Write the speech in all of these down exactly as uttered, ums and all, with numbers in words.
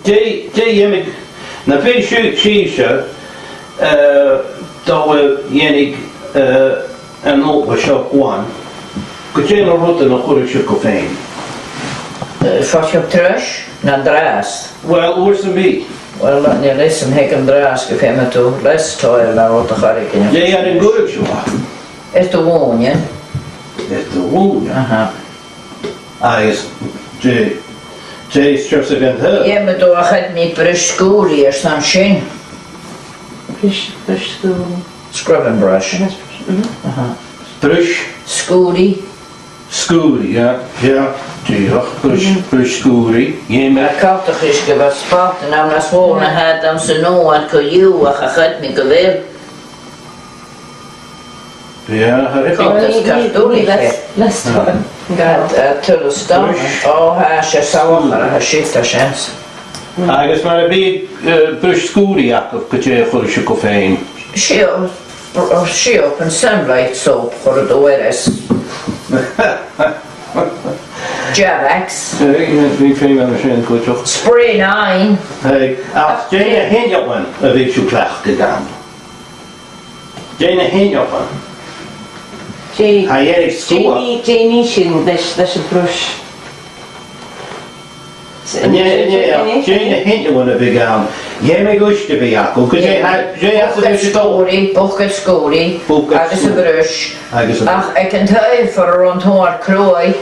Dè, dè dh'fheumadh, nam biodh sibh, sibhse, eh, dol a dhèanamh, eh, an obair seo glan, gu dè na rudan a chuireadh sibh gu feum? Eh, faic am bruis, no an-dràst? Well, uair sam bith. Well, chan eil fhios agam, thig an-dràst gu feum thu leas toil le rud a chur air. Dè an cuireadh sibh? Air do ghlùinean. Air do ghlùinean? Aha. Agus dè, dè seòrsa bhean thu? Dh'fheumadh tu a chuid mi bruis sgùraidh airson sin. Bruis, bruis sgùraidh. Scrubbing brush. Yes, brush, mhm. Aha. Bruis? Sgùraidh. Sgùraidh, yeah, yeah. Dìreach, bruis, mhm, bruis sgùraidh. Dh'fheumadh. Tha coltach ris gu bheil spot ann, nas motha na tha dom san uan co-dhiù ach a chuid mi gu bheil. Yeah, tha e. Coltach. Ní, ní, cartúlaich. Leas, leas toil. Gat, eh, turas dom. Bruis. Ò, tha e salachar, tha siud, tha seans. Agus mura biodh, eh, bruis sgùraidh agaibh, gu dè chuireadh sibh gu feum? Seo, br-, seo, an sunlight soap, chuireadh tu air is. Jab-Axe. Eh, bha feum air sin cuideachd. Spray nine. Hey, ach dè na h-innealan a bhiodh sibh a' cleachdadh ann? Dè na h-innealan? Dè, tha e air sgùradh. Dè nì, dè nì sinn leis, leis a' bhruis? An e, an e, dè na h-innealan a bhiodh ann? Dh'fheumadh uisge a bhith agaibh, gu dè, dè, dè, bucaid sgùraidh, bucaid sgùraidh, bucaid sgùraidh, agus a' bhruis. Agus a' bhruis. Ach aig an taigh far an robh an t-uabhar cruaidh,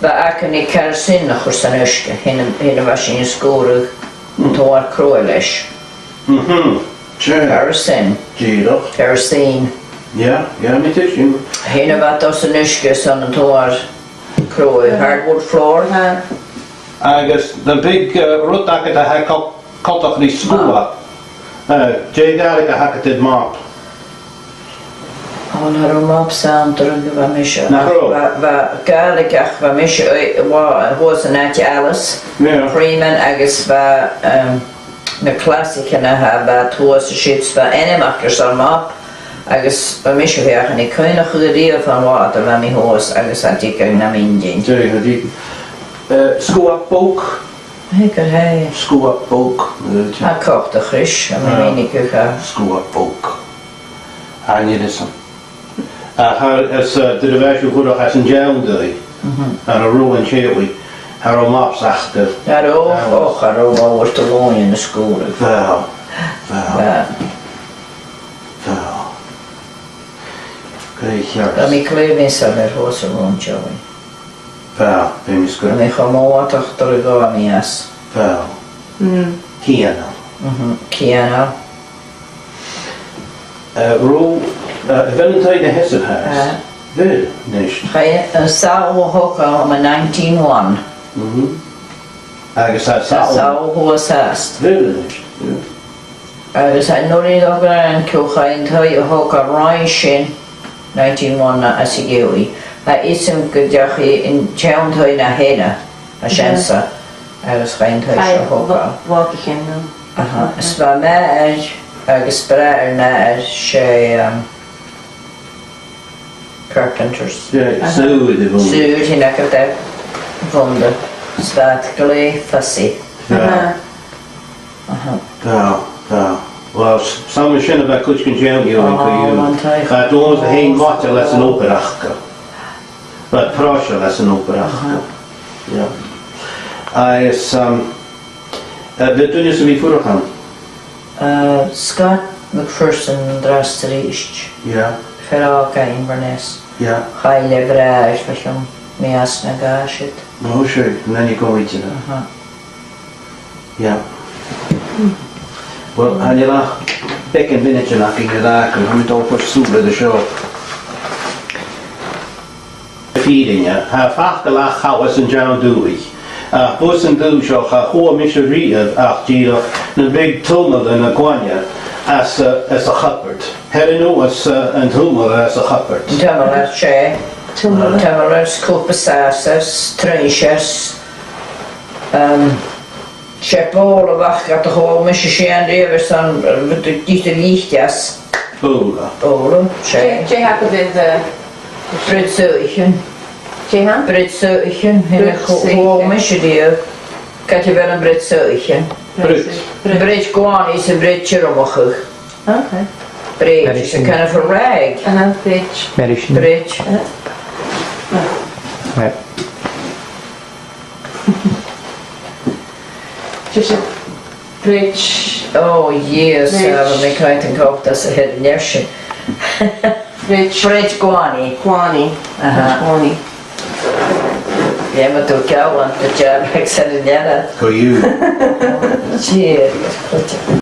bha againn kerosene a chur san uisge, sin a, sin a bha sinn a' sgùradh an t-uabhar cruaidh leis. Mhm. Sure. Kerosene. Dìreach. Kerosene. Yeah, yeah, mi tha sin. Sin a bha toirt san uisge airson an t-uabhar cruaidh. Hardwood floor. Aha. Agus nam biodh, eh, rud agad a tha col-, coltach ri sgùradh. Eh, dè a' Ghàidhlig a th' agad air mop? Ò, cha robh mop san àm a bha mise. Nach robh? Bha, bha Gàidhlig ach bha mise, eh, bha, shuas an àite Alice Freeman agus bha, em, na clasaichean a tha, bha tuas a siud, bha ainm aca airson mop, agus bha mise a' feuchainn ri cuimhneachadh a-riamh an là a bha mi shuas agus tha e dìreach nam inntinn. Dìreach, dìreach. Eh, scuab bog? Thig gur e. Scuab bog, eh, tha coltach ris, a mi mhìnich gu cha. Scuab bog. Chan eil fhios agam. Ach, eh, is, eh, dè a bha sibh a' fuireach anns an t-seann dòigh, ann an Rubha an Tèidh, cha robh mops aca. Cha robh, ò, cha robh, bha iad a' dol a dh'fhonn a' sgùradh. Bha, bha. Bha. Bha. Gu ceart. Bha mi clèibh mìosan air thoiseach an t-seann dòigh. Bha, bha mi sgur. Bha mi cho mòr ach tha mi a' gabhail mi às. Bha. Mm. Cianail. Mhm, cianail. Eh, ro, eh, a bheil an taigh na sheasamh fhathast? Eh. Bheil, a-nis. Chaidh an sabhal a thogail ann an nineteen one. Mhm. Agus tha an sabhal. An sabhal shuas fhathast. Bheil, a-nis. Yeah. Agus an uair a dh'fhàg an ceò chaidh an taigh a thogail roimhe sin, nineteen one na às a dhèidh. Tha fhios agam gun deach i an t-seann taigh na theine, a seansa, agus chaidh an taigh seo a thogail. Bha, bha, bha. Aha. Is bha m' athair agus bràthair m' athar, 's e, um, carpenters. Yeah, saothair a bh' ann. Saothair, sin agad e, bh' annta. Is bha iad glè fussy. Yeah. Aha. Aha. Bha, bha. Well, s-, 's ann mar sin a bha cuid den t-seann dòigh co-dhiù. Ò, an taigh. Bha iad uabhasach fhèin moiteil leis an obair aca. Bha iad pròiseil leis an obair aca. Aha. Yeah. Agus, um, eh, a bheil duine sam bith a' fuireach ann? Eh, Scott McPherson an-dràsta 's a-rithist. Yeah. Fear òg à Inverness. Yeah. Chaidh e le bràthair, bha e ann mìos no dhà siud. Ò, sure, an aon gum faigh thu. Aha. Yeah. Well, chan eil ach beagan mhionaidean againn ri ràdh, tha mi a' dol a chur sùil air seo. Fìrinn, tha e facal a chanas an t-seann dùthaich. Ach bhos an dùthaich seo, cha chuala mise riamh ach dìreach na big tumalan a' glainne às a', às a' chupboard. Tha e a-nis, eh, an tumalan às a' chupboard. An tumalan, 's e. Tumalan. Tumalan, cupa sàsar, truinnsear, um, 'S e bobhla a bh' aca, cha chuala mise sin riamh airson, eh, bha iad a' dìreadh leathadh às. Bobhla. Bobhla, 's e. Dè, dè th' aca air, eh, briod-sùghaichean. Dè th' ann? Briod-sùghaichean, sin a chu-, chuala mise riamh. Càit a bheil am bread-suidhe? Bread. Bread-ghlanaidh 's am bread-tiormachadh. Okay. Bread, it's a kind of a rag. Uh-huh, bread. Mar sin. Bread. Uh-huh. Right. Just a bread. Oh, yes, bread. Uh, mi cairt an cop das a head nurse. Bread. Bread-ghlanaidh. Glanaidh. Aha. Bread-ghlanaidh. Dh'fheumadh tu ceangal, the jar, like, said in Yara. Go you. Cheers.